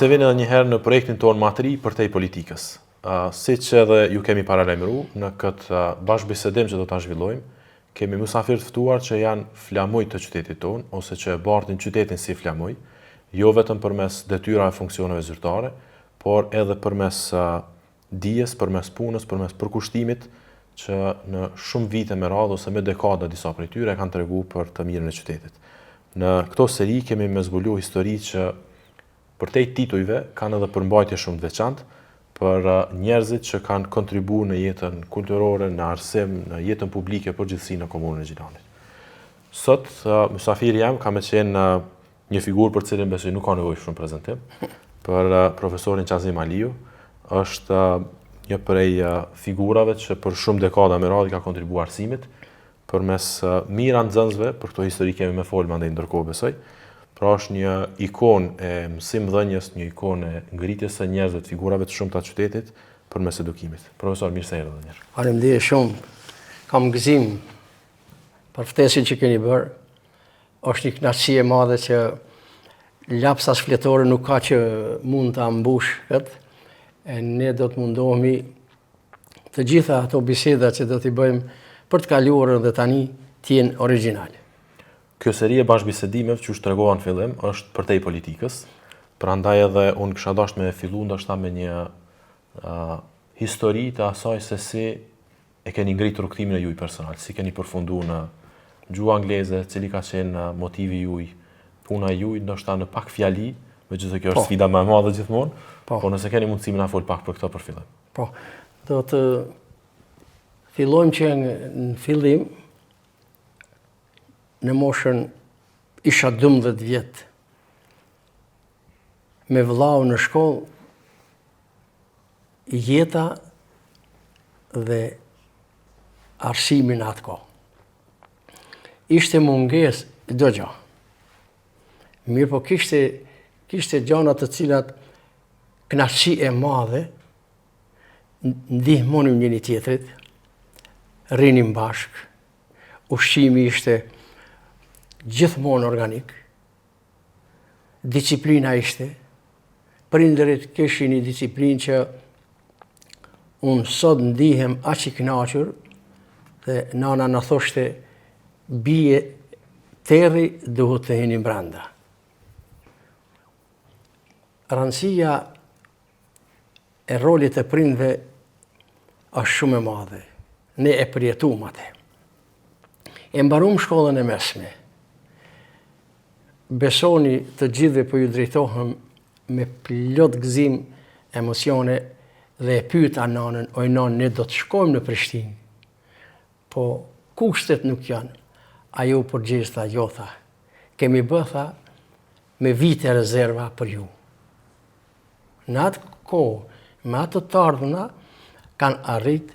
se vini edhe një herë në projektin tonë ma të ri përtej politikës. Siç edhe ju kemi paralajmëru, në këtë bashkëbisedim që do ta zhvillojmë, kemi mysafirë të ftuar që janë flamuj të qytetit tonë, ose që e bartin qytetin si flamuj, jo vetëm përmes detyrave e funksioneve zyrtare, por edhe përmes dijes, përmes punës, përmes përkushtimit që në shumë vite me radhë ose me dekada disa prej tyre e kanë tregu për të mirën e qytetit. Në këto seri kemi me zbulu histori që përtej titujve kanë edhe përmbajtje shumë të veçantë për njerëzit që kanë kontribu në jetën kulturore, në arsim, në jetën publike përgjithësi në komunën e Gjilanit. Sot, mysafiri jem ka me qenë Një figurë për cilën besoj nuk ka nevojë shumë prezantim, për eh, profesorin Qazim Aliu, është eh, një prej eh, figurave që për shumë dekada me radhë i ka kontribuar arsimit, përmes mijëra nxënësve, për këto histori kemi me folë mandej ndërkohë besoj, pra është një ikonë e mësimdhënies, një ikonë e ngritjes së njerëzve të figurave të shumta të qytetit përmes edukimit. Profesor, mirë se erdhe edhe njëherë. Faleminderit shumë. Kam gëzim për ftesën që keni bërë. Është një kënaqësi e madhe që laps as fletore nuk ka që mund ta mbush këtë, e ne do të mundohemi të gjitha ato biseda që do t'i bëjmë për të kaluarën dhe tani të jenë origjinale. Kjo seri e bashkëbisedimeve që ju tregova në fillim është përtej politikës, prandaj edhe unë kisha dashur me fillu ndoshta me një uh, histori të asaj se si e keni ngritur rrugëtimin e juj personal, si keni përfundu në gjuhë angleze, cili ka qenë motivi juj, puna juj, ndoshta në pak fjali, megjithëse kjo është po. sfida më e madhe gjithmonë, po. po nëse keni mundësi me na fol pak për këtë për fillim. Po, do të fillojmë që në fillim, në moshën isha 12 vjet, me vllau në shkollë, jeta dhe arsimi në atë kohë. Ishte mungesë çdo gjo. Mirëpo kishte, kishte gjana të cilat knaqësi e madhe, ndihmonim njëni tjetrit, rrinim bashkë, ushqimi ishte gjithmonë organik, Disiplina ishte, prindërit kishin një disiplinë që unë sot ndihem aq i kënaqur dhe nana na thoshte bie terri duhet të hini brenda. Rëndësia e rolit të prindve është shumë e madhe. Ne e përjetum atë. E mbarum shkollën e mesme. Besoni të gjithëve po ju drejtohem me plot gëzim, emocione dhe e pyeta nanën, oj nanë, ne do të shkojmë në Prishtinë. Po kushtet nuk janë. Ajo u përgjigj tha, jo tha. Kemi bë tha me vite rezerva për ju. Në atë kohë, me ato të ardhuna, kanë arrit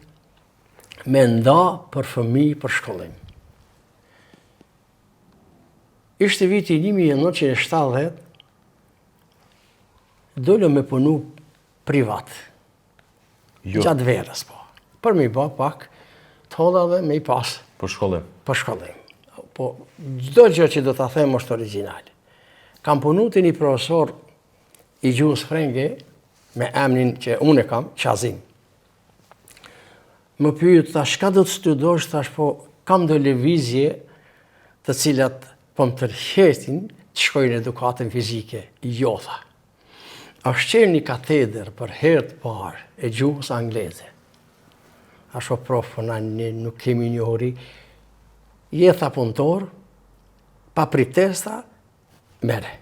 me nda për fëmijë për shkollim. Ishte viti 1970, dolëm me punu privat. Jo. Gjatë verës, po. Për me i ba pak, të holla dhe me i pas. Për shkollim. Për shkollim. Po, çdo gjë që do ta them është origjinal. Kam punu te një profesor i gjuhës frenge me emnin që unë e kam, Qazim. Më pyet, tha, çka do të studosh, thash, po, kam do lëvizje të cilat po më tërheqin të shkoj në edukatën fizike. Jo, tha. Është çelë një katedër për herë të parë e gjuhës angleze. Thash o prof, po na ne nuk kemi njohuri. Je tha punëtor, pa prit testa, merre.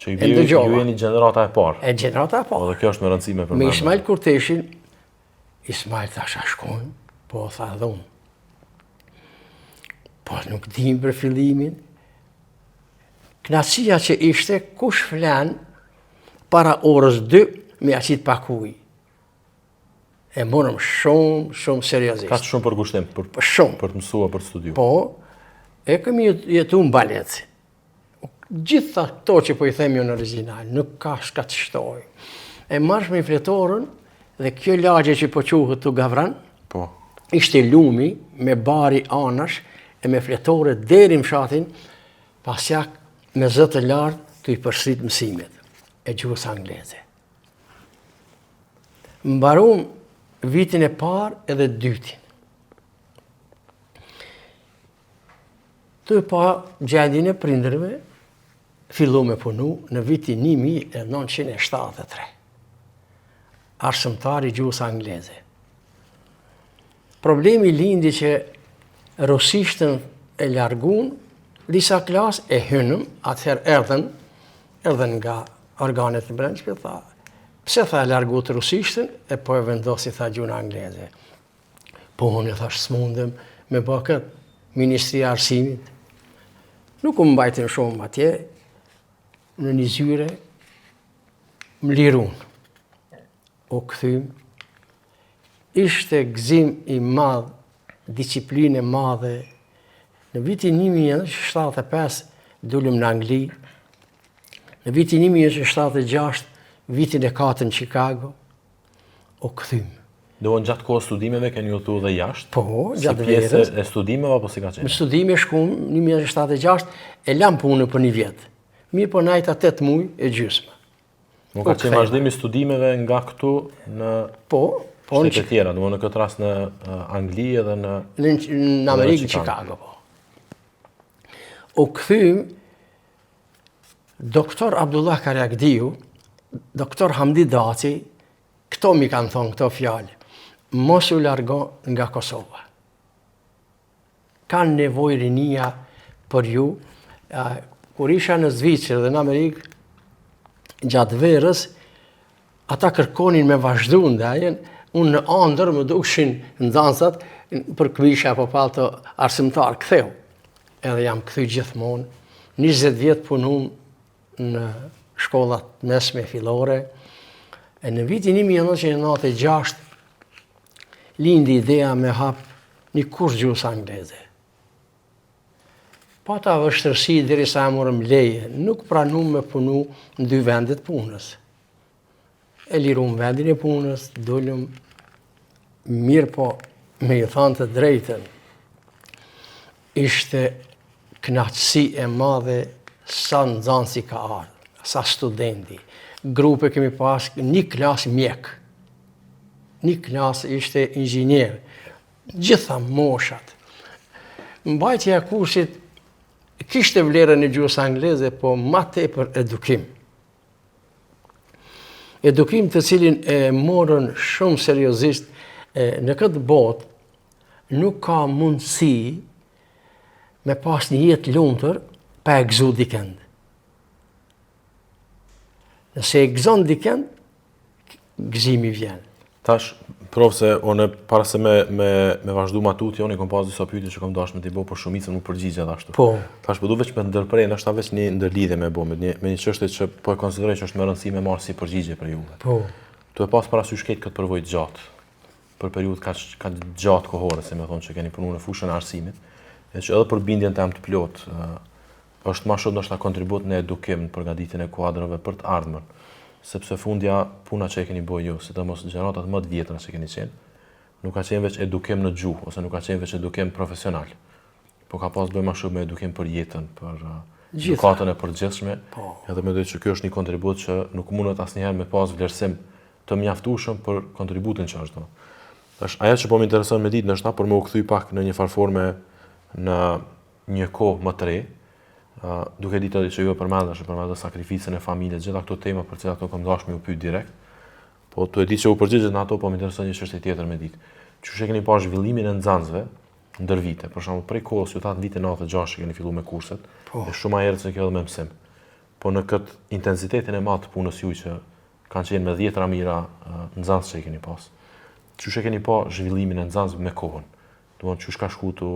Që i bie ju jeni gjenerata e parë. E gjenerata e parë. Po dhe kjo është me rëndësi me përmend. Me Ismail Kurteshin, Ismail thash a shkon, po tha dhe unë. Po nuk dim për fillimin. Knaqësia që ishte, kush flen para orës 2, me ia qit pak ujë. E morëm shumë, shumë seriozisht. Ka shumë përkushtim për, po, shumë. për të mësuar, për të studiu. Po, e kemi jetu në Balec. Gjitha këto që po i them janë origjinal, nuk ka shka të shtoj. E marrshim fletoren dhe kjo lagje që po quhet tu Gavran, po. ishte lumi me bari anash e me fletore deri në fshatin Pasjak me zë të lartë tu i përsërit mësimet e gjuhës angleze. Mbarum vitin e parë edhe dytin. Tu e pa gjendjen e prindërve, fillu me punu në vitin 1973. Arsimtar i gjuhës angleze. Problemi lindi që rusishtën e largun, disa klasë e hynëm, atëherë erdhën, erdhën nga organet e brendshme, tha, pse tha e largut rusishtën, e po e vendosi tha gjuhën angleze. Po unë thash s'mundem me ba këtë, Ministria e Arsimit. Nuk u mbajtën shumë atje, në një zyre, më lirun. U kthym, ishte gëzim i madh, disiplinë e madhe. Në vitin 1975 dulëm në Angli, në vitin 1976, vitin e katërt në Chicago, u kthym. Domethënë gjatë kohës studimeve keni udhëtu dhe jashtë? Po, gjatë verës. Si pjesë e studimeve apo si ka qenë? Në studime shkum 1976 e lam punën për një vjet. Mirëpo najta 8 muaj e gjysmë. Nuk ka qenë vazhdim i studimeve nga këtu në po, po në shtete tjera, domethënë në këtë rast në Angli edhe në në, në Amerikë, në Chicago, po. U kthym Doktor Abdullah Karajagdiu, doktor Hamdi Daci, këto m'i kanë thonë këto fjalë, mos u largo nga Kosova. Kanë nevojë rinia për ju. Kur isha në Zvicër dhe në Amerikë, gjatë verës, ata kërkonin me vazhdu ndejën, unë në andër më dukshin nxansat për këmisha apo pallto arsimtar, ktheu. Edhe jam kthy gjithmonë, 20 vjet punum në shkollat mesme fillore, e në vitin 1996 lindi ideja me hap një kurs gjuhës angleze. Pata vështirësi derisa e morëm leje, nuk pranum me punu në dy vendet punës. E lirum vendin e punës, dulëm mirëpo me ju thanë të drejtën. Ishte knaqësi e madhe sa nxanësi ka ardhë, sa studenti. Grupe kemi pas një klasë mjek, një klasë ishte inxhinier, gjitha moshat. Mbajtja e kursit kishte vlerën e gjuhës angleze, po ma tepër edukim. Edukim të cilin e morën shumë seriozisht e, në këtë botë nuk ka mundësi me pas një jetë lumtur pa e gëzu dikend. Nëse e gëzon dikend, gëzimi vjen. Tash, prof se unë para se me, me, me vazhdu ma tutje, unë i kom pas disa pyetje që kom dashur me t'i bo, por shumicën m'u përgjigje edhe ashtu. Po. Tash po du veç me ndërpre, ndoshta veç një ndërlidhje me bo, me një, me një çështje që po e konsideroj që është me rëndësi me marrë si përgjigje prej juve. Po. Tu e pas parasysh krejt këtë përvojë të gjatë, për periudhë kaq kaq gjatë kohore, si me thonë që keni punu në fushën e arsimit, e që edhe për bindjen tem të plotë, është ma shumë ndoshta kontribut në edukim, në përgatitjen e kuadrove për të ardhmen, sepse fundja puna që e keni bo ju, sidomos gjeneratat më të vjetra që keni qenë, nuk ka qenë veç edukim në gjuhë ose nuk ka qenë veç edukim profesional, po ka pas bëj ma shumë me edukim për jetën, për uh, edukatën e përgjithshme, po. edhe mendoj që kjo është një kontribut që nuk mundet asnjëherë me pas vlerësim të mjaftueshëm për kontributin që është. Tash ajo që po më intereson me ditë ndoshta për me u kthy pak në një farë forme në një kohë më të re, duke ditë edhe që ju e përmendët, e përmendët sakrificën e familjes, gjitha këto tema për cilat nuk kam dashur me ju pyet direkt, po tu e ditë që u përgjigjët në ato, po më intereson një çështje tjetër me ditë. Qysh e keni pa zhvillimin e nxënësve ndër vite, për shembull prej kohës ju thatë në vitin 96 që keni filluar me kurset, po. e shumë më herët se kjo edhe me mësim. Po në këtë intensitetin e madh të punës juaj që kanë qenë me dhjetëra mijëra nxënës që i keni pas. Qysh e keni pa zhvillimin e nxënësve me kohën? Domethënë qysh ka shku tu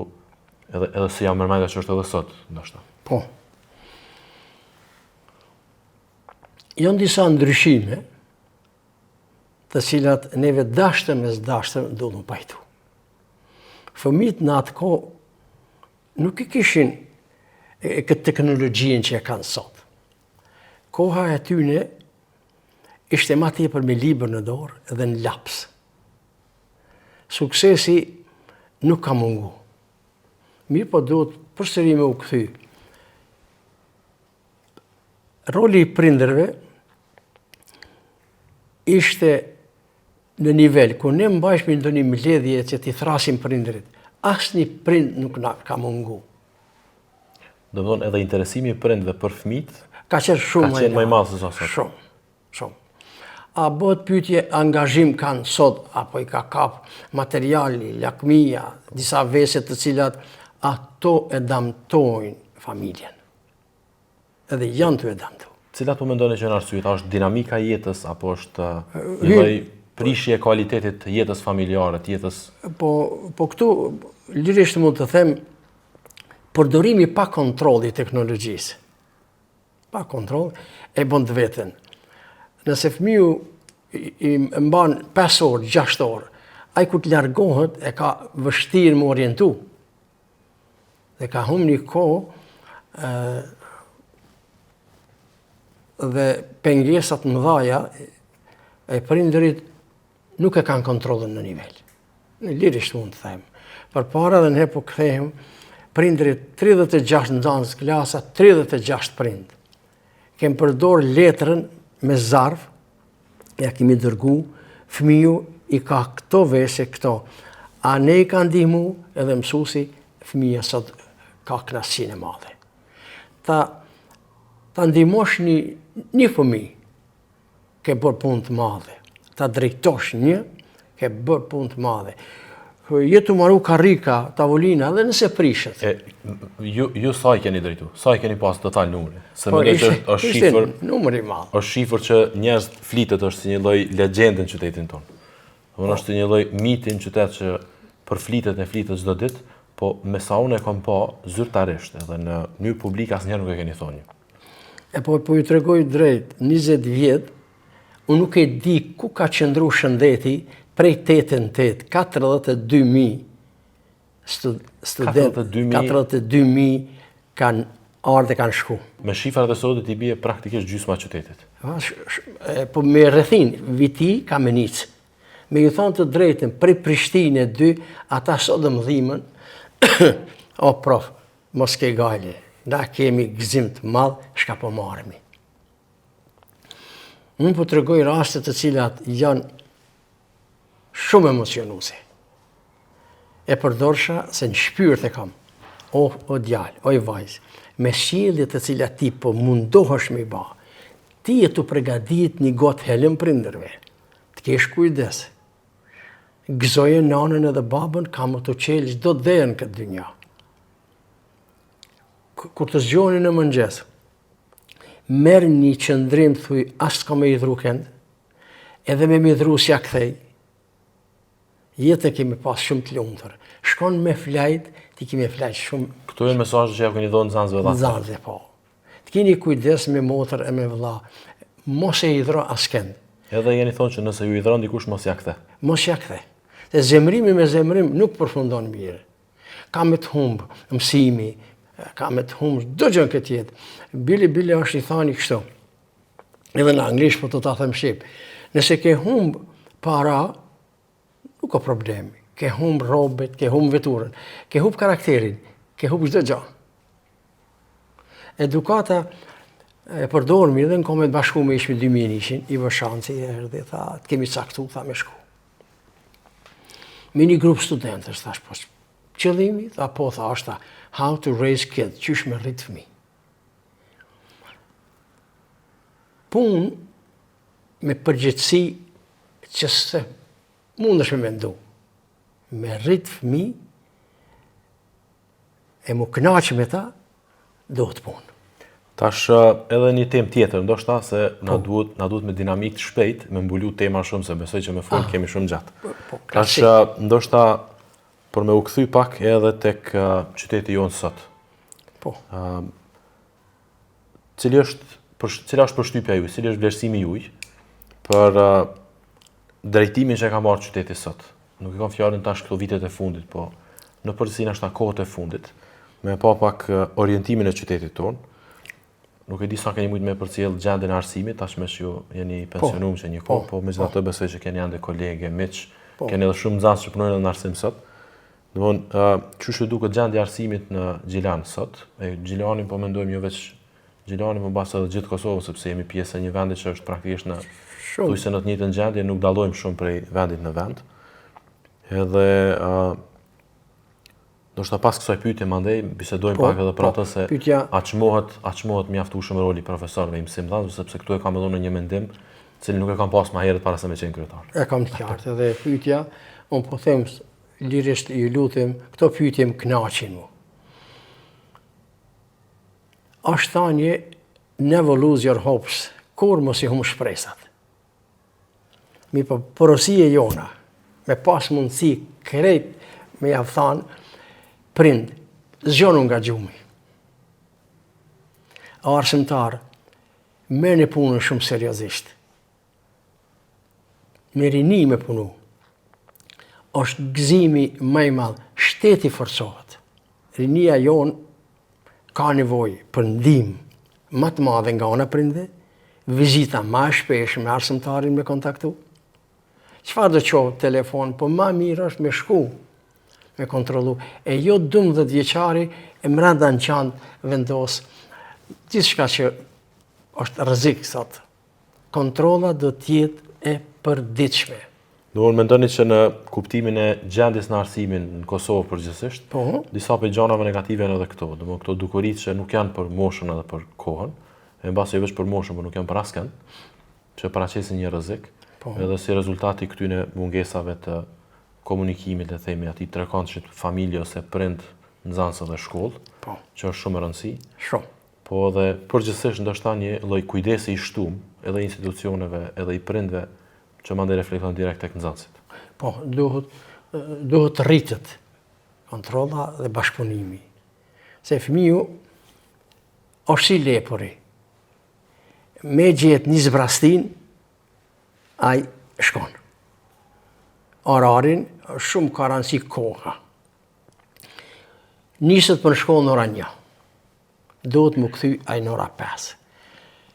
edhe edhe si jam mërmendja që është edhe sot, ndoshta. Po. Janë disa ndryshime të cilat neve dashtëm e s'dashtëm duhet me pajtu. Fëmijët në atë kohë nuk e kishin e, këtë teknologjinë që e kanë sot. Koha e tyne ishte ma tepër me libër në dorë dhe në laps. Suksesi nuk ka mungu. Mirëpo duhet përsëri me u kthy. Roli i prindërve ishte Në nivel, kur ne mbajshmi ndonjë mbledhje që t'i thrasim prindërit, asnjë prind nuk na ka mungu. Domethënë edhe interesimi i prindve për fëmijët ka qenë shumë ka qenë më i madh se sa sot. Shumë, shumë. A bëhet pyetje angazhim kanë sot apo i ka kap materiali, lakmia, disa vese të cilat ato e damtojnë familjen. Edhe janë tu e damtu. Cilat po mendoni që janë arsyet? A është dinamika e jetës apo është një lloj prishje e kualitetit të jetës familjare, të jetës Po po këtu lirisht mund të them përdorimi pa kontroll i teknologjisë. Pa kontroll e bën të veten. Nëse fëmiu i mban 5 orë, 6 orë, ai kur të largohet e ka vështirë m'u orientu. Dhe ka humbë një kohë dhe pengesat mëdhaja e prindërit nuk e kanë kontrollin në nivel. Në lirisht mund të them. Përpara dhe në po kthehem, prindërit 36 nxanës klasa, 36 prind. Kem përdor letrën me zarf, ja kemi dërgu, fëmiju i ka këto vese, këto. A ne i ka ndihmu edhe mësusi, fëmija sot ka knaqësinë e madhe. Ta, ta ndihmosh një, një fëmi, ke bërë punë të madhe. Ta drejtosh një, ke bërë punë të madhe. Je tu maru karrika, tavolina, dhe nëse prishet. E, ju, ju sa i keni drejtu? Sa i keni pas total numri? Se po, mendoj që është shifër... Numër i madh. është shifër që njerëz flitet është si një lloj legjende në qytetin tonë. Dhe po. është një lloj miti në qytet që përflitet e flitet çdo ditë, po me sa unë e kam pa zyrtarisht edhe në mënyrë publike asnjëherë nuk e keni thonë. E po, po ju tregoj drejt, 20 vjet, Unë nuk e di ku ka qëndru shëndeti prej 8 në 8, 42.000 student, 42.000 kanë ardhë e kanë shku. Me shifrat e sotit i bie praktikisht gjysma qytetit. Po me rrethin, Viti Kamenicë. Me ju thonë të drejtën, prej Prishtine dy, ata sot dhe më dhimën, o prof, mos ke gajle, na kemi gëzim të madh, shka po marremi. Unë po tregoj raste të cilat janë shumë emocionuese. E përdorsha se në shpyrt e kam. O, o djalë, o i vajzë, me sjellje të cilat ti po mundohesh me i ba, ti je tu pregadit një gotë helm prindërve. Të kesh kujdes. Gëzoje nanën edhe babën, ka me t'u çelë çdo derë në këtë dynja. Kur të zgjoheni në mëngjes, merr një qëndrim thuj as s'ka me idhru kend, edhe me m'idhru s'ja kthej. Jetën kemi pas shumë të lumtur. Shkon me flajt, ti kemi flajt shumë. Këto janë mesazhe që ja keni dhënë nxënësve dhe. Nxënësve po. Të keni kujdes me motër e me vëlla. Mos e idhro askend. Edhe jeni thonë që nëse ju idhron dikush mos ja kthe. Mos ja kthe. Se zemrimi me zemrim nuk përfundon mirë. Ka me të humb mësimi, ka me të humb çdo gjë në këtë jetë. Bile bile është i thani kështu. Edhe në anglisht po të ta them shqip. Nëse ke humb para, nuk ka problem. Ke humb rrobet, ke humb veturën, ke humb karakterin, ke humb çdo gjë. Edukata e përdormi edhe në Kombet e Bashkume ishmi 2001-shin, Ivo Shanci erdhi, tha, të kemi caktu, tha me shku. Me një grup studentësh, thash, po, qëllimi, tha, po, tha, është, tha, how to raise kids, qysh me rrit fëmi. Punë me përgjegjësi që s'e mundesh me mendu. Me rrit fëmi e mu knaqë me ta, duhet punë. Tash edhe një temë tjetër, ndoshta se na po. duhet na duhet me dinamikë të shpejtë me mbulu tema shumë se besoj që me fol ah. kemi shumë gjatë. Po, po, Tash ndoshta për me u kthy pak edhe tek qyteti jonë sot. Po. Ë cili është për cila është përshtypja juaj, cili është vlerësimi juaj për drejtimin që e ka marrë qyteti sot? Nuk e kam fjalën tash këto vitet e fundit, po në përgjithësi ndoshta kohët e fundit, me pa pak orientimin e qytetit tonë. Nuk e di sa keni mujtë me përcjell gjendjen e arsimit, tash meqë ju jeni po, pensionum që një kohë, po, po megjithatë po. besoj që keni ende kolegë, miq, po. keni edhe shumë nxënës që punojnë edhe në arsim sot. Domthon, uh, qysh ju duket gjendja e arsimit në Gjilan sot? E Gjilanin po mendojmë jo veç Gjilanin, po mbase edhe gjithë Kosovën, sepse jemi pjesë e një vendi që është praktikisht në thuajse në të njëjtën gjendje, nuk dallojmë shumë prej vendit në vend. Edhe uh, ndoshta pas kësaj pyetje mandej bisedojmë po, pak edhe për po, atë se pyetja... a çmohet, a çmohet mjaftueshëm roli i profesorëve i mësimdhënësve, sepse këtu e kam edhe unë një mendim, të cilin nuk e kam pas më herët para se me qenë kryetar. E kam të qartë edhe pyetja, unë po them lirisht ju lutem, këto pyetje më kënaqin mu. Është thanje never lose your hopes, kurrë mos i humb shpresat. Mirëpo porosi e jona, me pas mundësi krejt me jav thanë, prind, zgjonu nga gjumi. O arsimtar, merrni punën shumë seriozisht. Me rini me punu, është gëzimi ma i madh, shteti forcohet. Rinia jonë ka nevojë për ndihmë ma të madhe nga ana prindve, vizita ma e shpesh me arsimtarin me kontaktu. Çfarëdo qoftë telefon, po ma mirë është me shku, me kontrollu. E jo 12 vjeçari e mrenda në çantë vendos gjithçka që është rrezik sot. Kontrolla do të jetë e përditshme. Domethënë mendoni që në kuptimin e gjendjes në arsimin në Kosovë përgjithsisht, po. disa prej gjanave negative janë edhe këto, domethënë këto dukuri që nuk janë për moshën edhe për kohën, e mbase jo veç për moshën, por nuk janë për askënd, që paraqesin një rrezik, po. edhe si rezultat i këtyre mungesave të komunikimit, le të themi, atij trekëndëshit familje ose prind, nxënës dhe shkollë, po. që është shumë e rëndësi. Shumë. Po edhe përgjithsisht ndoshta një lloj kujdesi i shtum edhe i institucioneve edhe i prindve që mandej reflekton direkt tek nxënësit. Po, duhet duhet të rritet kontrolla dhe bashkëpunimi. Se fëmiu është si lepuri. Me gjetë një zbrastinë, ai shkon. Orarin, shumë ka rëndësi koha. Niset për në shkollë në ora një. Duhet m'u kthy ai në ora 5.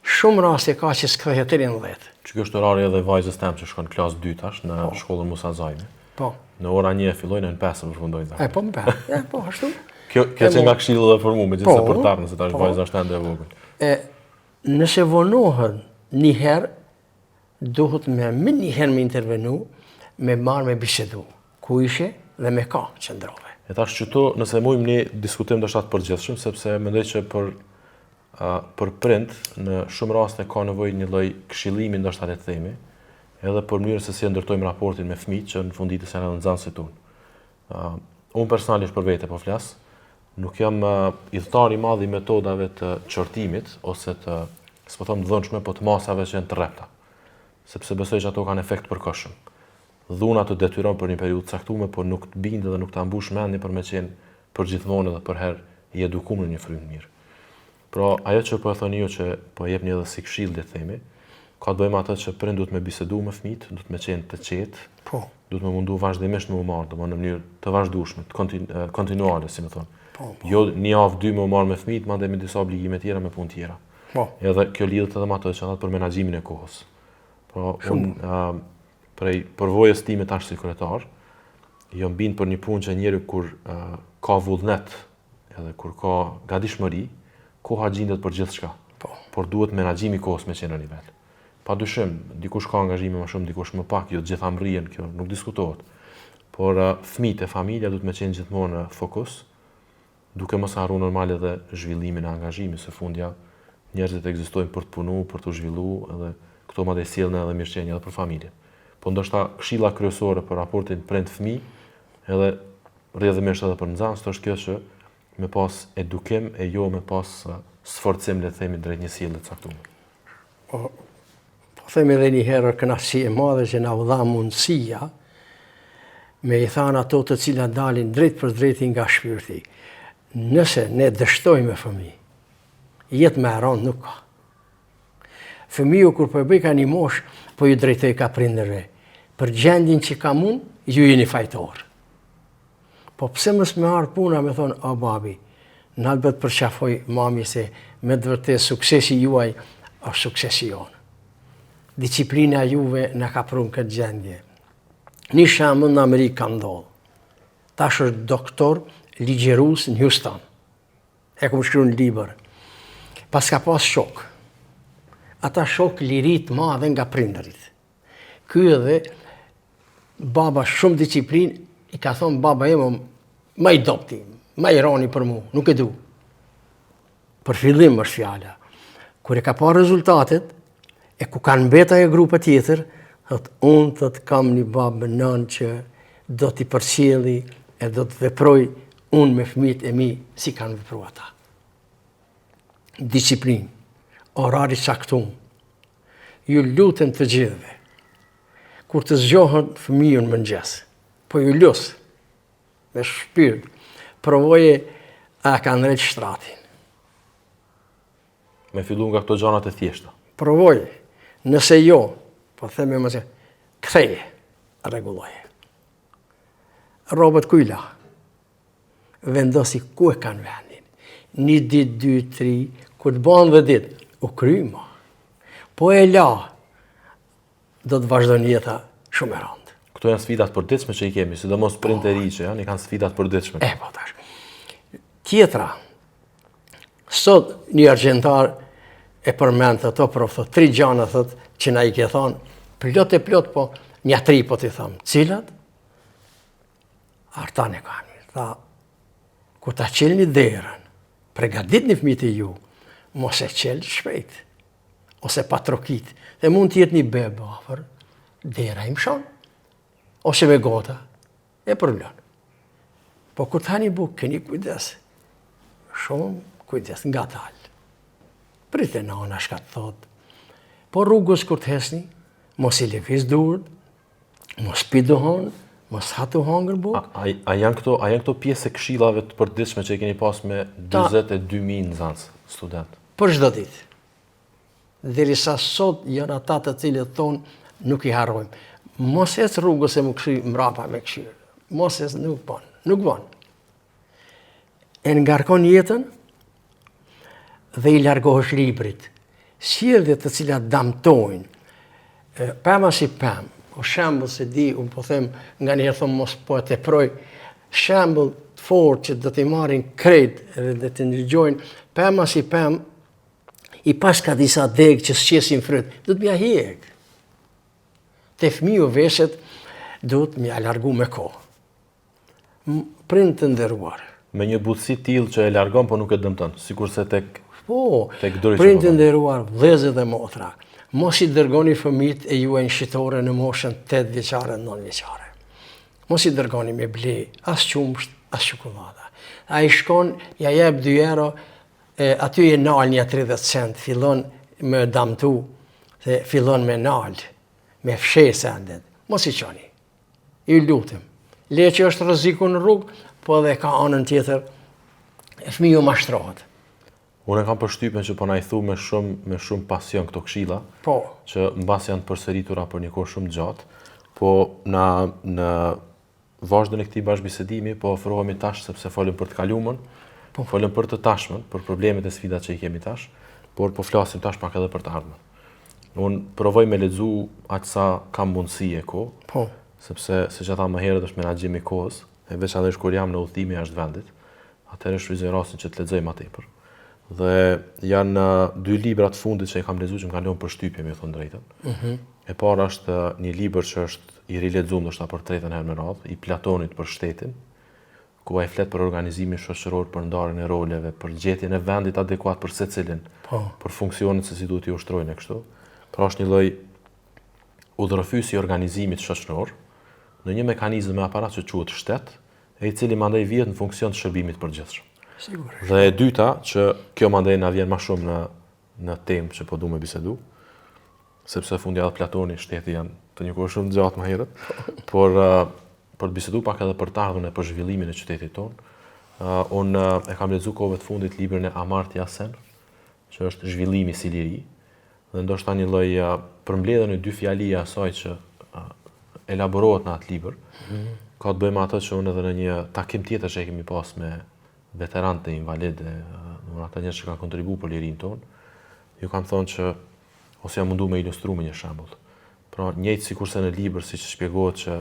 Shumë raste ka që s'kthehet deri në 10. Që kjo është orari edhe vajzës tem që shkon klasë 2 tash në po. shkollën Musa Zajmi. Po. Në ora 1 fillojnë në 5 përfundojnë. E po më 5. E po ashtu. Kjo kjo që nga këshillë edhe për mua, megjithëse po, për ta, nëse tash po. vajza është ende e vogël. E nëse vonohen një herë duhet me menjëherë me intervenu, me marrë me bisedu, ku ishe dhe me ka qëndrove. E tash qëtu, nëse mujmë një diskutim ndoshta të përgjithshëm, sepse mendoj që për, uh, për prind, në shumë raste ka nevojë një lloj këshillimi ndoshta le të themi, edhe për mënyrën se si e ndërtojmë raportin me fëmijët që në fund ditës janë edhe nxënësit tonë. Uh, unë personalisht për vete po flas, nuk jam uh, ithtar i madh i metodave të qortimit ose të, s'po them të dhunshme, po të masave që janë të rrepta. Sepse besoj që ato kanë efekt të përkohshëm. Dhuna të detyron për një periudhë të caktuar, por nuk të bind dhe nuk ta mbush mendjen për me qenë përgjithmonë edhe përherë i edukum në një frymë të mirë. Pra, ajo që po e thoni ju që po e jepni edhe si këshillë, le të themi, ka të bëjë me atë që prind duhet me bisedu me fëmijët, duhet me qenë të qetë, po. duhet me mundu vazhdimisht me u marrë, domethënë në mënyrë të vazhdueshme, të kontinu, kontinuale, si me thonë. Po, po. Jo një javë dy me u marrë me fëmijët, mandej me disa obligime tjera, me punë tjera. Po. Edhe kjo lidhet edhe me atë që thatë për menaxhimin e kohës. Pra, unë uh, prej përvojës time tash si kryetar, jam bind për një punë që njeriu kur uh, ka vullnet edhe kur ka gatishmëri, koha gjindet për gjithçka. Po. Por duhet menaxhimi i kohës me qenë në nivel. Pa dyshim, dikush ka angazhime më shumë, dikush më pak, jo të gjitha mrrihen, kjo nuk diskutohet. Por uh, fëmijët e familja duhet me qenë gjithmonë në fokus, duke mos harru normal edhe zhvillimin e angazhimin, se fundja njerëzit ekzistojnë për të punu, për të zhvillu, edhe këto mandej sjellin edhe mirëqenie edhe për familje. Po ndoshta këshilla kryesore për raportin prind-fëmijë, edhe rrjedhimisht edhe për nxënës, është kjo që me pas edukim e jo me pas sforcim, le të themi, drejt një sjellje të caktuar. Po, po them edhe një herë kënaqësi e madhe që na u dha mundësia me i thanë ato të cilat dalin drejtpërdrejti nga shpirti. Nëse ne dështojmë me fëmijë, jetë më e rëndë nuk ka. Fëmiu kur po e bëjka një moshë, po ju drejtojka prindërve. Për gjendjen që kam unë, ju jeni fajtor. Po pse mos me ardhë puna me thonë, o babi, nalt të përqafoj mami se me të vërtetë suksesi juaj është suksesi jonë. Disiplina juve na ka pru në këtë gjendje. Një shembull në Amerikë ka ndodhë. Tash është doktor ligjërues në Houston. E kom shkru në libër. Paska pas shokë. Ata shokë liri të madhe nga prindërit. Ky edhe baba shumë disiplinë, i ka thonë baba jem ma i dobti, ma i roni për mu, nuk e du. Për fillim është fjala. Kur e ka pa rezultatet, e ku kanë mbet ajo grupa tjetër, thot, unë thot, kam një babë nënë që do t'i përcjelli e do të veproj unë me fëmijët e mi si kanë vepru ata. Disiplinë, orar i caktum, ju lutem të gjithëve, kur të zgjohen fëmijën në mëngjes, po ju lus, me shpirt, provoje a ka ndreq shtratin. Me fillu nga këto gjanat e thjeshta. Provoje, nëse jo, po them me mëse, ktheje, rregulloje. Rrobat ku i la? Vendosi ku e kanë vendin. Një ditë, dy, tri, kur të bëhen dhe ditë, u kry ma. Po e la, do të vazhdon jeta shumë e rëndë. Këto janë sfidat përditshme që i kemi, sidomos prindët e ri që janë, i kanë sfidat përditshme. E, po tash. Tjetra, sot një argjentar e përmend ato, prof, thot, tri gjana, thot, që na i ke thonë, plot e plot, po, nja tri po t'i thom. Cilat? Artan e ka një, tha, kur ta çelni derën, pregaditni fëmijët e ju, mos e çel shpejt, ose pa trokit, dhe mund të jetë një bebe afër, dera i mshon, ose me gota, e përvlon. Po kur të hani bukë, keni kujdes, shumë kujdes, ngadalë. Prite nana shka të thotë, po rrugës kur të hecni, mos i lëviz durt, Mos pi duhan, mos ha tu hangër bukë. A, a, a janë këto, a janë këto pjesë e këshillave të përditshme që i keni pas me 42000 nxënës, student? Për çdo ditë. Derisa sot janë ata të cilët thonë nuk i harrojmë. Mos ec rrugës e m'u kthy mbrapa me kqyrë. Mos ec nuk bon, nuk bon. E ngarkon jetën dhe i largohesh librit. Sjellje të cilat damtojnë, pema si pemë, o shembull se di, unë po them, nganjëherë thom mos po e teproj, shembull të fortë që do t'i marrin krejt dhe do t'i ndëgjojnë, pema si pemë, i paska disa degë që s'qesin fryt, duhet m'ia hjek. Te fëmiu veset, duhet m'ia largu me kohë. Prind të nderuar. Me një butësi të tillë që e largon po nuk e dëmton, sikurse tek Po, tek druri prind të nderuar, vëllezër dhe motra, mos i dërgoni fëmijët e juaj në shitore në moshën 8 vjeçare, 9 vjeçare. Mos i dërgoni me ble as qumësht, as çokollata. Ai shkon, ja jep 2 euro, e, aty e nal një 30 cent, fillon me damtu, dhe fillon me nal, me fsheh sendet. Mos i çoni. Ju lutem. Le që është rreziku në rrugë, po edhe ka anën tjetër, e fëmiju mashtrohet. Unë e kam përshtypjen që po na i thu me shumë me shumë pasion këto këshilla, po. që mbase janë të përsëritura për një kohë shumë të gjatë, po na në vazhdën e këtij bashkëbisedimi po ofrohemi tash sepse folëm për të kalumen, po. folëm për të tashmen, për problemet e sfidat që i kemi tash, por po flasim tash pak edhe për të ardhmen. Unë provoj me lexu aq sa kam mundësi e kohë, po. sepse siç e thamë më herët është menaxhim i kohës, e veçanërisht kur jam në udhëtime jashtë vendit, atëherë shfrytëzoj rastin që të lexoj më tepër. Dhe janë dy libra të fundit që i kam lexuar që më kanë lënë përshtypje, me thënë drejtën. Mm -hmm. E para është një libër që është i rilexuar ndoshta për tretën herë me radhë, i Platonit për shtetin, ku ai flet për organizimin shoqëror, për ndarjen e roleve, për gjetjen e vendit adekuat për secilin, po. për funksionet se si duhet t'i ushtrojnë e kështu. Pra është një lloj udhërrëfyesi i organizimit shoqëror në një mekanizëm me aparat që quhet shtet, e i cili mandej vihet në funksion të shërbimit të përgjithshëm. Sigurisht. Dhe e dyta, që kjo mandej na vjen më shumë në në temë që po du me bisedu, sepse fundja edhe Platoni, shteti janë të një kohë shumë të gjatë më herët, por për të bisedu pak edhe për të ardhmen e për zhvillimin e qytetit tonë, unë e kam lexu kohëve të fundit librin e Amartya Sen, që është zhvillimi si liri, dhe ndoshta një lloj përmbledhje në dy fjali e asaj që elaborohet në atë libër, mm -hmm. ka të bëjë me atë që unë edhe në një takim tjetër që e kemi pas me veteranët e invalidë, në ata njerëz që kanë kontribu për lirinë tonë, ju kam thonë që ose jam mundu me ilustru me një shembull. Pra, njëjtë sikurse në libër, siç shpjegohet që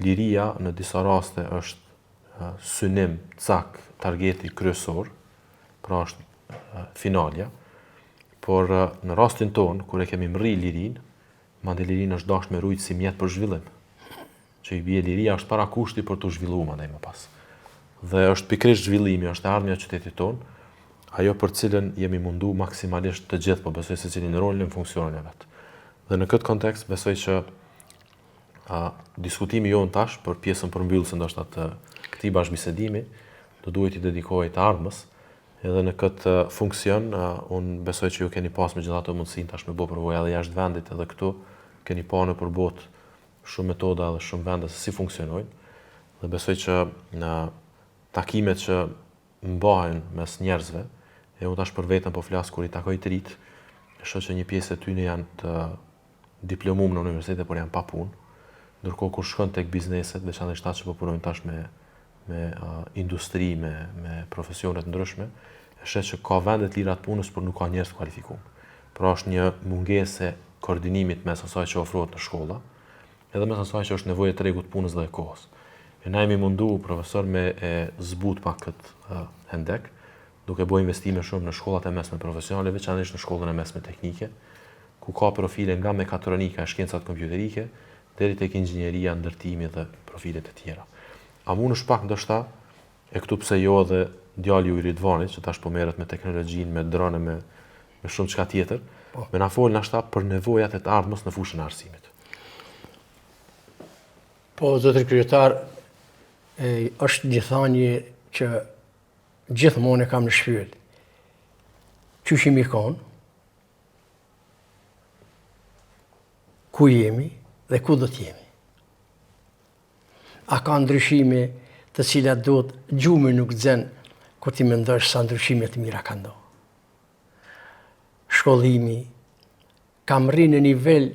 liria në disa raste është synim, cak, targeti kryesor, pra është finalja. Por në rastin tonë, kur e kemi mrri lirinë, mandej lirinë është dashtë me rujtë si mjet për zhvillim. Që i bie liria është parakushti për t'u zhvillu mandej më pas. Dhe është pikërisht zhvillimi, është e ardhmja e qytetit tonë, ajo për cilën jemi mundu maksimalisht të gjithë, po besoj secili në rolin në funksionin e vet. Dhe në këtë kontekst besoj që a, diskutimi jonë tash për pjesën përmbyllëse ndoshta të këtij bashkëbisedimi do duhet t'i dedikohej të ardhmës, Edhe në këtë funksion, unë besoj që ju keni pas megjithatë mundësinë tash me bo përvoja edhe jashtë vendit edhe këtu, keni pa nëpër botë shumë metoda edhe shumë vende se si funksionojnë, dhe besoj që në takimet që mbahen mes njerëzve, e unë tash për veten po flas kur i takoj të ritë, e shoh që një pjesë e tyne janë të diplomum në universitete, por janë pa punë. Ndërkohë kur shkon tek bizneset, veçanërisht ata që po punojnë tash me me uh, industri, me me profesione të ndryshme, e sheh që ka vende të lira të punës, por nuk ka njerëz të kualifikuar. Pra është një mungesë e koordinimit mes asaj që ofrohet në shkolla, edhe mes asaj që është nevojë e tregut të punës dhe e kohës. E na jemi mundu, profesor, me e zbut pak këtë uh, hendek, duke bo investime shumë në shkollat e mesme profesionale, veçanërisht në shkollën e mesme teknike, ku ka profile nga mekatronika e shkencat kompjuterike deri tek inxhinieria, ndërtimi dhe profile të tjera. A mundesh pak ndoshta, e këtu pse jo edhe djali i Ridvanit, që tash po merret me teknologjinë, me drone, me me shumë çka tjetër, po. me na fol ndoshta për nevojat e të ardhmes në fushën e arsimit. Po, zotri kryetar, e, është një thanje që gjithmonë e kam në shpirt. Qysh jemi konë, ku jemi dhe ku do të jemi. A ka ndryshime të cilat duhet gjumi nuk t'zen kur ti mendosh sa ndryshime të mira ka ndodhur. Shkollimi ka mrri në nivel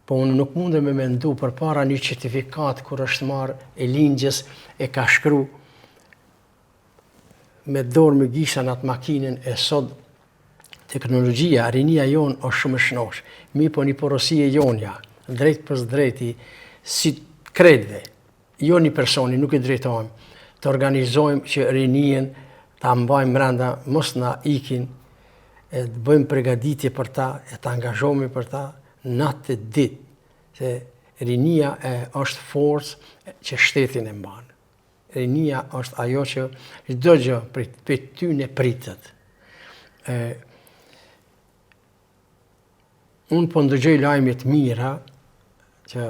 po unë nuk mundem me mendu përpara një certifikatë kur është marrë e lindjes e ka shkru me dorë me gishta në atë makinën e sot teknologjia, rinia jonë është shumë e shnosh. Mirëpo një porosi e jonja, drejtpërsëdrejti, si krejtve, jo një personi, nuk i drejtohem, të organizojmë që rinien ta mbajmë mrenda, mos na ikin, e të bëjmë pregaditje për ta, e të angazhohemi për ta, natë e ditë, se rinia e është forcë që shtetin e mban. Rinia është ajo që çdo gjë prej, prej tyne pritet. E, unë po ndëgjoj lajme të mira që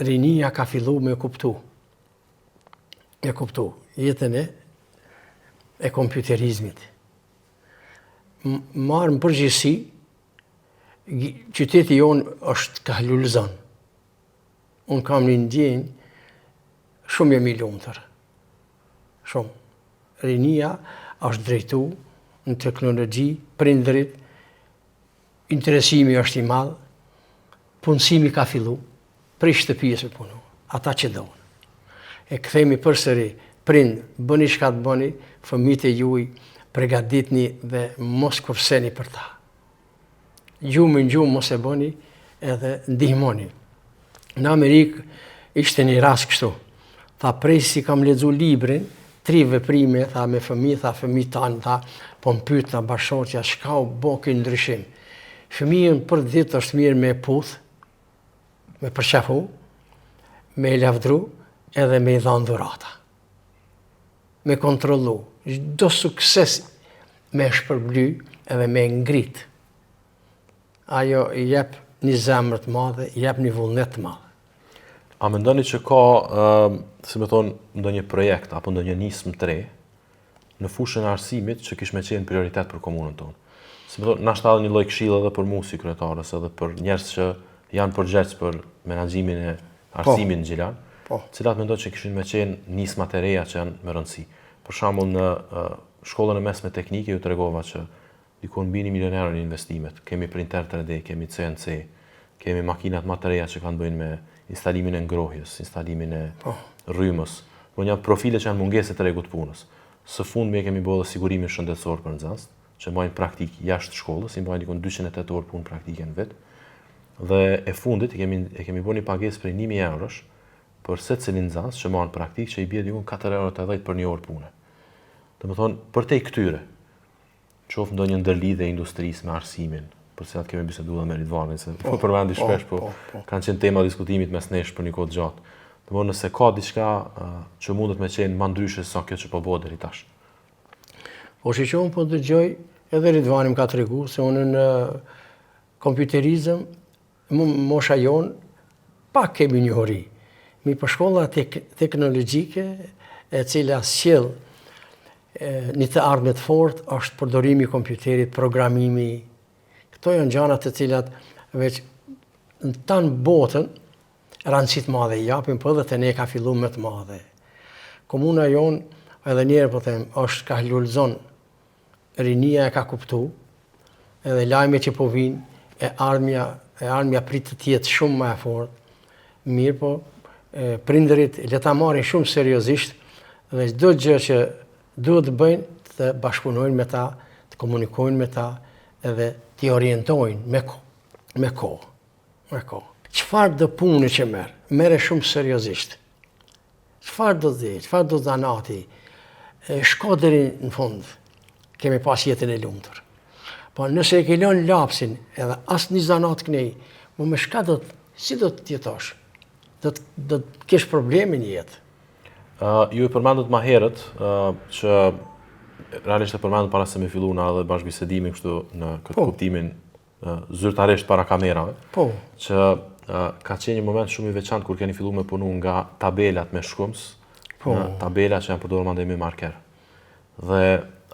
rinia ka fillu me kuptu. Me kuptu jetën e, e kompjuterizmit. Marrë në përgjithësi, qyteti jonë është kah lulëzon. Unë kam një ndjenjë, shumë jam i lumtur. Shumë. Rinia është drejtu në teknologji, prindërit, interesimi është i madh, punësimi ka fillu, prej shtëpisë me punu, ata që donë. E kthehemi përsëri, prind, bëni çka të bëni, fëmijët e juj, pregaditni dhe mos kurseni për ta. Gjumin gjumë mos e bëni edhe ndihmoni. Në Amerikë ishte një rast kështu. Tha prej si kam lexu librin, tri veprime, tha me fëmijë, tha fëmijët tanë, tha, po më pyet tha bashkëshortja, çka u bo ky ndryshim. Fëmijën për ditë është mirë me puth, me përqafu, me e lavdru edhe me i dhanë dhurata. Me kontrollu, çdo sukses me shpërbly edhe me ngrit. Ajo i jep një zemër të madhe, i jep një vullnet të madh. A mendoni që ka, si me thonë, ndonjë projekt apo ndonjë nismë të re në fushën e arsimit që kish me qenë prioritet për komunën tonë? Si me thonë, nashta edhe një lloj këshille edhe për mu si kryetar ose edhe për njerëz që janë përgjegjës për menaxhimin e po. arsimit në Gjilan, po. cilat mendon që kishin me qenë nismat e reja që janë me rëndësi? Për shembull në shkollën e mesme teknike ju tregova që diku mbi 1 milion euro në investimet. Kemi printer 3D, kemi CNC, kemi makinat më të reja që kanë të bëjnë me instalimin e ngrohjes, instalimin e po. rrymës. Po janë profile që janë mungesë e tregut të punës. Së fundmi e kemi bërë sigurimin shëndetësor për nxënës, që mbajnë praktikë jashtë shkollës, i mbajnë diku 208 orë punë praktike në vit. Dhe e fundit e kemi e kemi bërë një pagesë prej 1000 eurosh për secilin nxënës që mban praktikë që i bie diku 4 euro 80 për një orë pune. Domethënë, përtej këtyre. Qoftë ndonjë ndërlidhje e industrisë me arsimin, për të cilat kemi biseduar me Ridvanin, se po, po përmendi po, shpesh, po, po, po, kanë qenë tema diskutimit mes nesh për një kohë të gjatë. Domethënë nëse ka diçka uh, që mundet me qenë ma ndryshe se sa kjo që po bëhet deri tash. Po që që unë po dëgjoj, edhe Ridvani më ka tregu, se unë në kompjuterizëm, mosha jonë, pak kemi njohuri. Mirëpo shkolla tek, teknologjike, e cila sjell një të ardhme të fortë, është përdorimi i kompjuterit, programimi. Këto janë gjana të cilat veç në tanë botën, rëndësi të madhe i japin, po edhe te ne ka fillu me të madhe. Komuna jonë, edhe njëherë po them, është ka lulëzon, rinia e ka kuptu, edhe lajme që po vinë, e ardhmja, e ardhmja pritet të jetë shumë më e fortë, mirëpo, prindërit le ta marrin shumë seriozisht dhe çdo gjë që duhet të bëjnë, të bashkëpunojnë me ta, të komunikojnë me ta edhe t'i orientojnë me kohë, me kohë. Me kohë. Çfarëdo pune që merr, merre shumë seriozisht. Çfarëdo dhe, çfarëdo zanati, shko deri në fund, ke me pas jetën e lumtur. Po nëse e ke lënë lapsin edhe as një zanat knej, mo me shka do të, si do të jetosh? Do të, do të kesh probleme në jetë. Uh, ju e përmendët ma herët uh, që realisht e përmendët para se me fillu na edhe bashkëbisedimin kështu në këtë po. kuptimin zyrtarisht para kamerave, po. që ka qenë një moment shumë i veçantë kur keni fillu me punu nga tabelat me shkumës, po. në tabela që janë përdorur mandej me marker. Dhe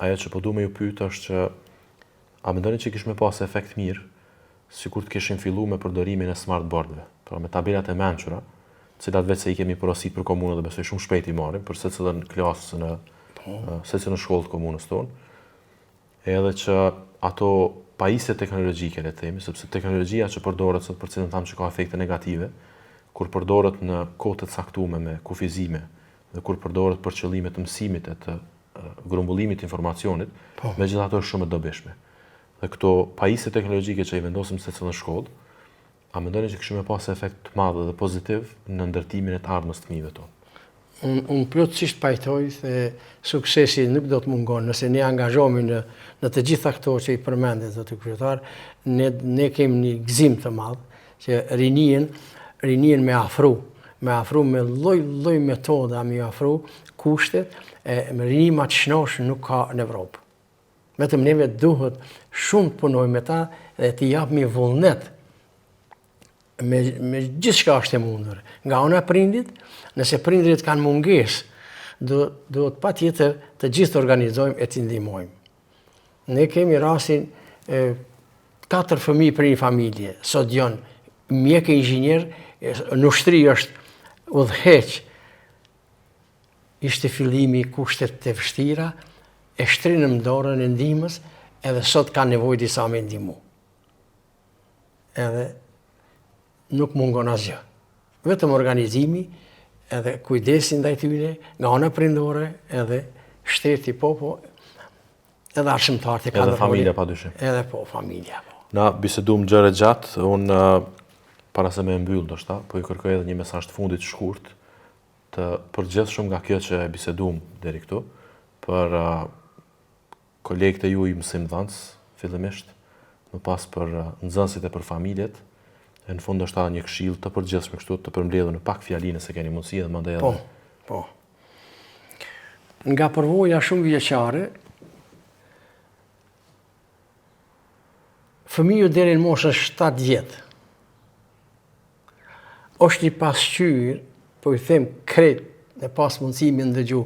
ajo që po du me ju pyet është që a mendoni që kish me pas efekt mirë sikur të kishim fillu me përdorimin e smartboardve, pra me tabelat e mençura, të cilat veç se i kemi porosit për komunën dhe besoj shumë shpejt i marrim, për secilën klasë në po. secilën shkollë të komunës tonë, Edhe që ato pajisje teknologjike, le të themi, sepse teknologjia që përdoret sot për cilën thamë që ka efekte negative, kur përdoret në kohë të caktume me kufizime dhe kur përdoret për qëllime të mësimit e të grumbullimit të informacionit, po. megjithatë është shumë e dobishme. Dhe këto pajisje teknologjike që i vendosim në secilën shkollë, A mendoni që kishim me pas efekt të madh dhe pozitiv në ndërtimin e të ardhmes të fëmijëve tonë? Unë un plotësisht pajtoj se suksesi nuk do të mungon nëse ne angazhohemi në në të gjitha këto që i përmende zoti kryetar, ne ne kemi një gëzim të madh që rinien rinien me afru, me afru me lloj lloj metoda me afru kushtet e me rini ma të shnosh nuk ka në Evropë. Vetëm neve duhet shumë të punojmë me ta dhe t'i japmi vullnet me, me gjithçka është e mundur. Nga ana e prindit, nëse prindrit kanë mungesë, duhet, duhet patjetër të gjithë të organizojmë e t'i ndihmojmë. Ne kemi rastin e katër fëmijë për një familje, sot janë mjek e inxhinier, në ushtri është udhëheq Ishte fillimi kushtet të vështira, e shtrinëm dorën e ndihmës, edhe sot ka nevojë disa me ndihmu. Edhe nuk mungon asgjë. Vetëm organizimi edhe kujdesi ndaj tyre, nga ana prindore edhe shteti po po, edhe arsimtarët e kanë Edhe familja pa dyshim. Edhe po, familja po. Na bisedum gjerë e gjatë, unë para se me e mbyll ndoshta, po ju kërkoj edhe një mesazh të fundit shkurt, të përgjithshëm nga kjo që e bisedum deri këtu, për kolegët e juj mësimdhënës, fillimisht, më pas për nxënësit e për familjet, e në fund ndoshta një këshillë të përgjithshme kështu të përmbledhur në pak fjali nëse keni mundësi edhe mandej edhe. Po, po. Nga përvoja shumëvjeçare, fëmiju deri në moshën 7 vjet, është një pasqyrë, po i them krejt, me pas mundësi me ndëgju,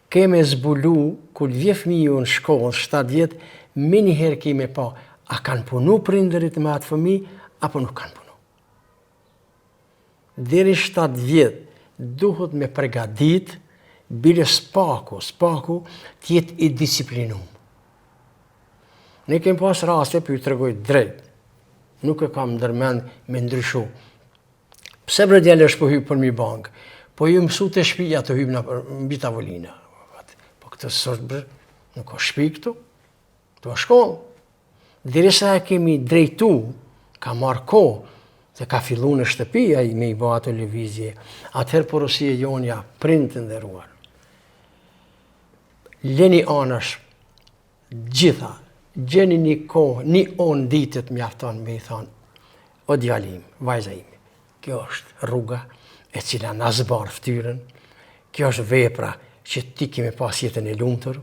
ke me zbulu, kur të vje fëmiju në shkollë, 7 vjet, menjëherë ke me pa, a kanë punu prindërit me atë fëmi, apo nuk kanë punu. Deri 7 vjet, duhet me pregadit, bile s'paku, s'paku, t'jetë i disiplinum. Ne kemi pas raste, po ju tregoj drejt, nuk e kam ndërmend me ndryshu. Pse bre djalë është po hyp përmi bankë? Po ju mësu te shpia të hyp në mbi tavolina. Po këtë sot bre, nuk ka shpi këtu, këtu është shkollë. Derisa e kemi drejtu, ka marrë kohë, dhe ka fillu në shtëpi ai me i bo ato lëvizje. Atëherë porosia e jonja, prind të nderuar. Leni anash gjitha. Gjeni një kohë, një orë në ditë të mjafton me i thonë, o djali im, vajza ime, kjo është rruga e cila na zbardh ftyrën, kjo është vepra që ti ke me pas jetën e lumtur,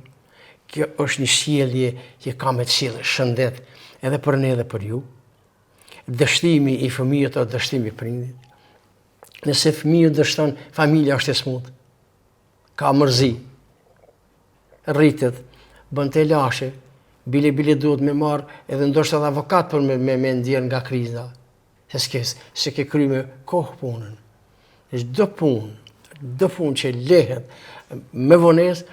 kjo është një sjellje që ka me të sjellë shëndet edhe për ne edhe për ju, dështimi i fëmijës është dështimi i prindit, nëse fëmiju dështon, familja është e smutë, ka mërzi, rritet, bën telashe, bile bile duhet me marrë edhe ndoshta edhe avokat për me, me, me nxjerrë nga kriza, se s'ke, s'e ke kry me kohë punën. Çdo punë, çdo punë që lehet me vonesë,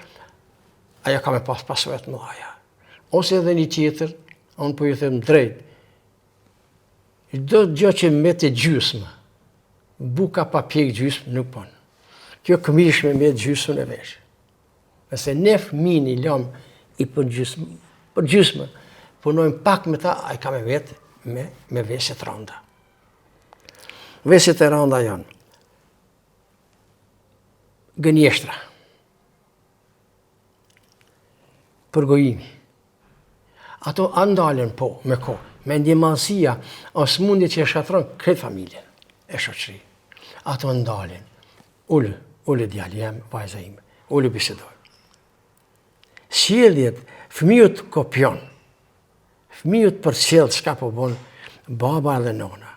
ajo ka me pas pasoja të mëdhaja. Ose edhe një tjetër, unë po ju them drejt, çdo gjë që mbetet gjysmë, buka pa pjek gjysmë nuk bon. Kjo këmishë me met gjysmë e vesh. Nëse ne fëmin i lëmë i përgjysmë, përgjysmë, punojmë pak me ta, ai ka me vet me, me vese të randa. Veset e randa janë gënjeshtra, përgojimi. Ato a ndalen po, me kohë. Mendjemadhësia, o smundje që e shkatërron krejt familjen e shoqërinë. Ato ndalen. Ulu, ulu djali jem, vajza ime, ulu bisedojmë. Sjelljet, fëmiu të kopjon, fëmiu të përcjell çka po bon baba edhe nona.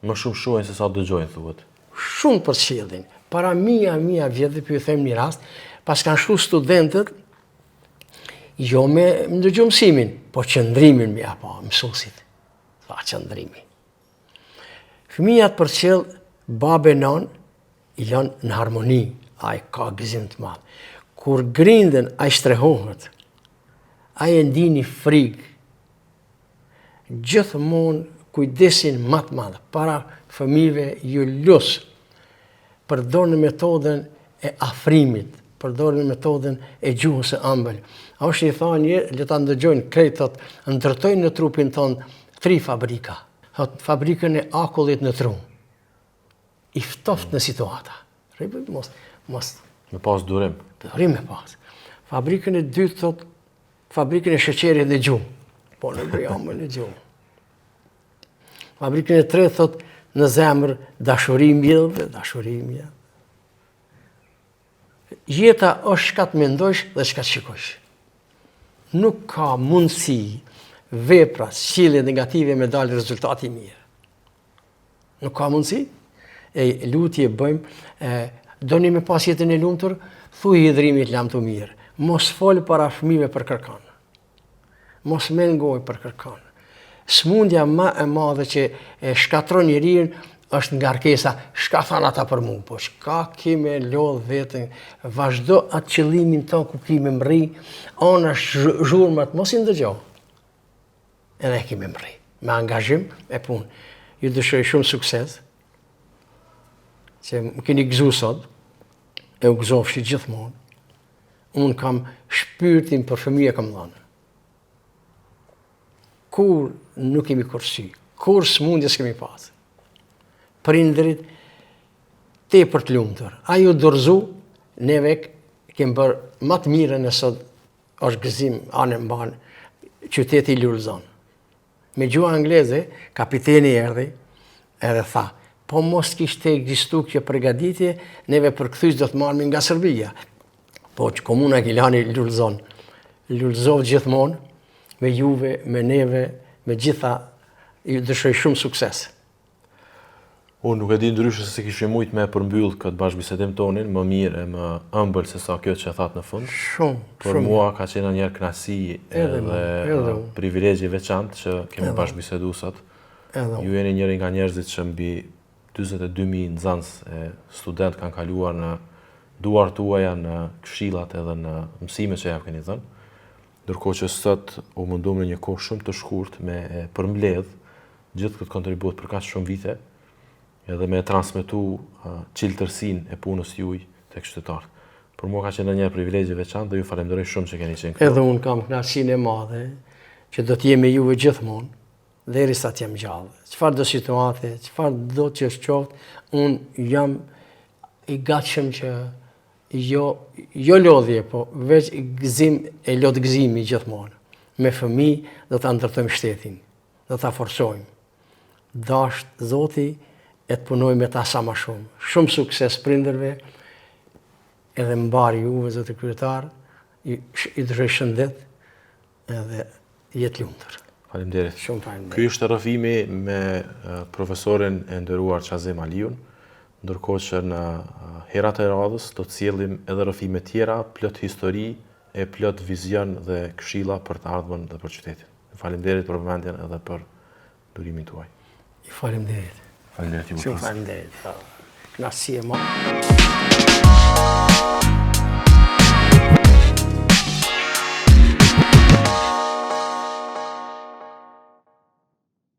Më shumë shohin se sa dëgjojnë, thuhet. Shumë përcjellin. Para mija, mija vjetëve, po ju them një rast, paskan shku studentët, jo me ndëgju mësimin, po qëndrimin me ia pa mësusit. Tha qëndrimi. Fëmija të përcjell babë e nënë i lën në harmoni, ai ka gëzim të madh. Kur grinden, ai strehohet. Ai e ndin një frikë. Gjithmonë kujdesin ma të madh para fëmijëve ju lus. Përdorni metodën e afrimit, përdorni metodën e gjuhës së ëmbël. A është një thanje, le ta ndëgjojnë krejt, thotë, ndërtoj në trupin tënd tri fabrika. Thotë, fabrikën e akullit në tru. I ftoft në situata. Rri, mos, mos. Me pas durim. Durim me pas. Fabrikën e dytë, thotë, fabrikën e sheqerit në gjuhë. Po, në bëjamë në gjuhë. Fabrikën e tretë, thotë, në zemër, dashuri mbjell dhe dashuri mbjell. Jeta është çka të mendojsh dhe çka të shikojsh. Nuk ka mundësi vepra, sjellje negative me dalë rezultati i mirë. Nuk ka mundësi. E lutje bëjmë, e, doni me pas jetën e lumtur, thuj Hidrimit lamtumirë. Mos fol para fëmijëve për kërkan. Mos me ngojë për kërkan. Smundja ma e madhe që e shkatërron njeriun është ngarkesa, çka thanë ata për mu, po çka ki me lodhë veten, vazhdo atë qëllimin tënd ku ki me mrri, anash zhurmat, mos i ndëgjo, edhe e ki me mrri, me angazhim e punë. Ju dëshiroj shumë sukses, që më keni gëzu sot, e u gëzofshi gjithmonë, Unë kam shpirtin për fëmijë e kam dhënë. Kurrë nuk kemi kursy, kurrë smundje s'kemi pasë. Prindërit tepër të lumtur. Ai u dorëzu, neve kem bërë ma të mirën e sot është gëzim anembanë qyteti lulëzon. Me gjuhë angleze, kapiteni erdhi edhe tha, po mos kishte ekzistu kjo përgatitje, neve përkthyes do të marrim nga Serbia. Po që komuna e Gjilanit lulëzon. Lulëzoftë gjithmonë, me juve, me neve, me gjitha, ju dëshiroj shumë sukses. Unë nuk e di ndryshe se si kishim mujt me përmbyll këtë bashkëbisedim tonin më mirë e më ëmbël se sa kjo që e thatë në fund. Shumë, Për mua ka qenë një kënaqësi edhe, edhe, edhe privilegj i veçantë që kemi bashkëbisedu sot. Edhe Ju jeni njëri nga njerëzit që mbi 42.000 nxënës e student kanë kaluar në duart tuaja në këshillat edhe në mësimet që ja keni dhënë. Ndërkohë që sot u mundum në një kohë shumë të shkurt me e përmbledh gjithë këtë kontribut për kaq shumë vite edhe me e transmetu çiltërsinë e punës juj tek qytetarët. Për mua ka qenë një privilegj i veçantë dhe ju falenderoj shumë që keni qenë këtu. Edhe unë kam kënaqësinë e madhe që do të jem me juve gjithmonë derisa të jem gjallë. Çfarëdo situate, çfarëdo që është qoftë, unë jam i gatshëm që Jo, jo lodhje, po veç gëzim e lot gëzimi gjithmonë. Me fëmi do ta ndërtojmë shtetin, do ta forcojmë. Dasht Zoti e të punojmë me ta sa ma shumë. Shumë sukses prindërve, edhe mbarë juve, zoti kryetar, i, i dëshiroj shëndet edhe jetë lumtur. Faleminderit. Shumë faleminderit. Ky ishte rrëfimi me profesorin e nderuar Qazim Aliun, ndërkohë që në herat e radhës do të sjellim edhe rrëfime tjera plot histori e plot vizion dhe këshilla për të ardhmen dhe për qytetin. Faleminderit për vëmendjen edhe për durimin tuaj. Ju faleminderit. Faleminderit ju. Shumë faleminderit. Kënaqësi e madhe.